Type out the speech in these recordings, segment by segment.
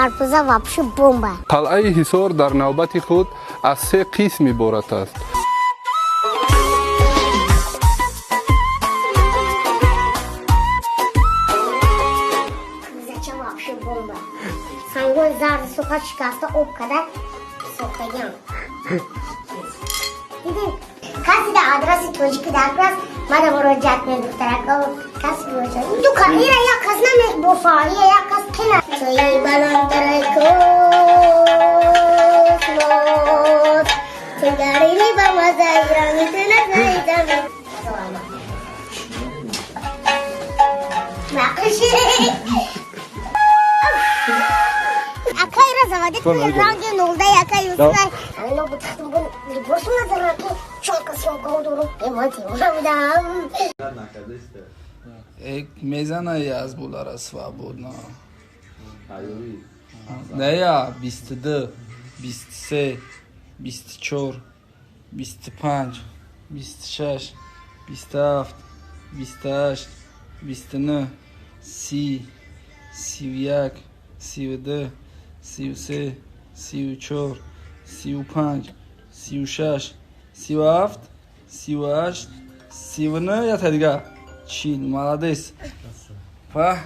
Карпуза вообще бомба. Қалъаи Ҳисор дар навбати худ аз се қисм иборат аст. Зачем вообще бомба? Сангои зарди суха шикаста об када сохтагиам. Дидин, каси да адреси тоҷики дар кас мада муроҷиат кунед, духтарако, каси муроҷиат. Ду ка ира як кас намебофа, ира як кас қина. Сояи баландтараи космос, тунгарини ба мазаи ранги ту назаи замин. Мақиши. Акайра заводит ранги нолда яка юсай. Ано бутахтум бун либосу назара ки чётко съёмка дорум. Э ман тимура будам. Э, мезана аз булара свободно. Не я 22, 23, 24, 25, 26, 27, 28, 29, 30, 31, 32, 33, 34, 35, 36, 37, 38, 39, ята дига 40. Молодец. Па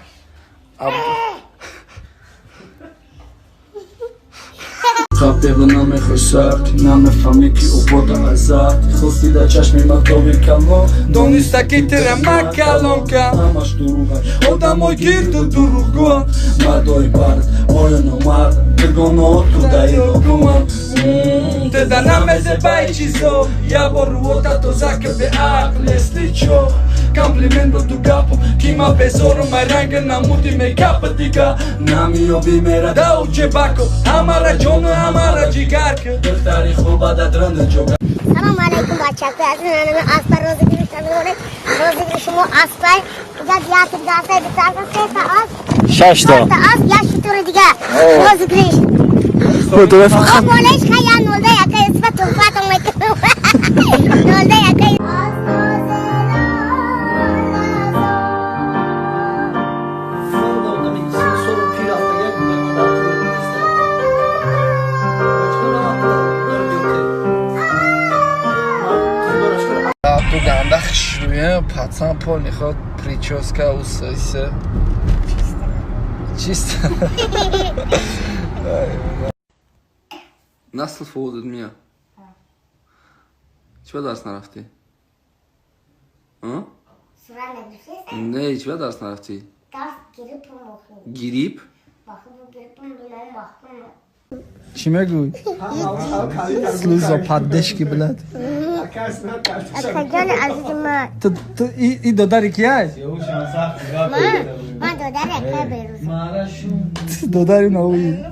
Қабева намехоҳ сарти, намефаҳмӣ ки обода азарти. Хости дар чашми махтоби калон, дониста ки тира ма калонкам. Ҳамаш дуруға, одамои гирду дуруғгӯанд. Мардои бард оё номард, дугонао тудаи рогуманд. Теда намезебаи чизо, як бор рӯота тоза ки беақл если чо. Комплимент буду гапо ки ма безорум, ай ранги намуди мекапа дига намеёби мера дау ҷебако. Ҳамара ҷону ҳамара ҷигарка, духтари хуба да дранда ҷога. Салом алейкум, бачако. Аз ман аспа розыгрыш мекунем. Розыгрыш шумо аспай. Дига як дига духтарка се та асп. Шашта. Та асп як шутури дига. Розыгрыш. Фақат Болеш хая нолда яка юсуфа туҳфатон мекунам. Нолда яка. Ту ганда хушрӯя, пацан, полный ход, прическа усиса чисто. Насл фоводат мия. Чӣ ба дарс нарафтӣ? Сурат нагирифтест? Не, чӣ ба дарс нарафтӣ? Дарс гирипум бохӯ. Гирип? Баху гирипум бинам баху. Чӣ мегӯй? Служба поддержки, блядь. Акаҷони азизи ман. Ту и додари кияй? Ман додари акай Берӯз. Додари наои.